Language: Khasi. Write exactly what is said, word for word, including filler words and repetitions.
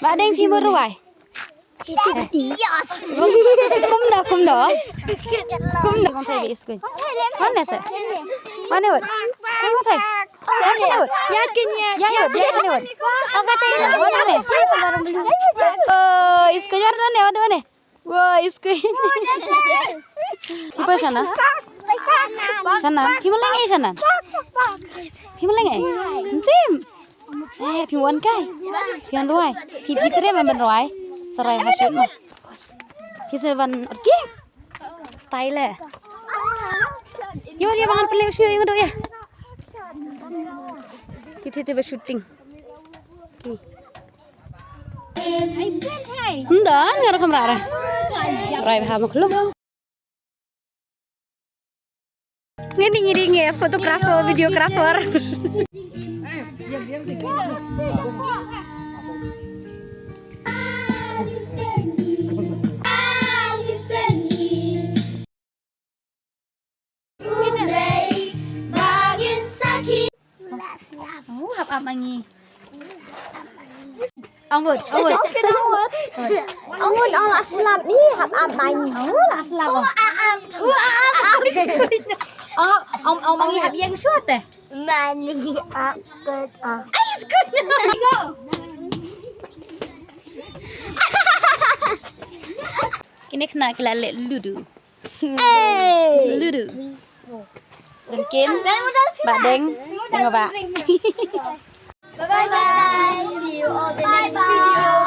Ba deng phi mut rwai. Kumno, kumno. Kumno kong thei ba iskul. Mane se. Mane wot. Kong thei. Mane wot. Ya kin ya. Ya wot, ya mane wot. Mane. Oh, iskul ya mane, mane. Wah, iskul. Phi pa shana? Shana. Phi maleng eh shana. Phi maleng eh. Tim. Eh, phi wan kai. Phi wan rwai. Phi phi tre man ban rwai. Sarai ha shut ma. Phi se ban orki. Style eh. Yo, yo, bangan pele shu yo do ya. Kita tiba shooting. Ki. Nda, ngar kam rara. Rai ha makhluk. Ngini ngini nge photographer, videographer. Oh, hap ap ma ngi. Ong wut, ong wut. Ong wut, ong la slap ni, hap ap ma ngi. Ong la slap. Oh, ong, ong ma ngi hap ïeng shuwa te. Ma ngi ap kut ah. Ai, skut. Kine khynnah ki la leh ludu. Ludu. Dengkin. Ba deng. Deng ba. Bye bye. See you all the next video.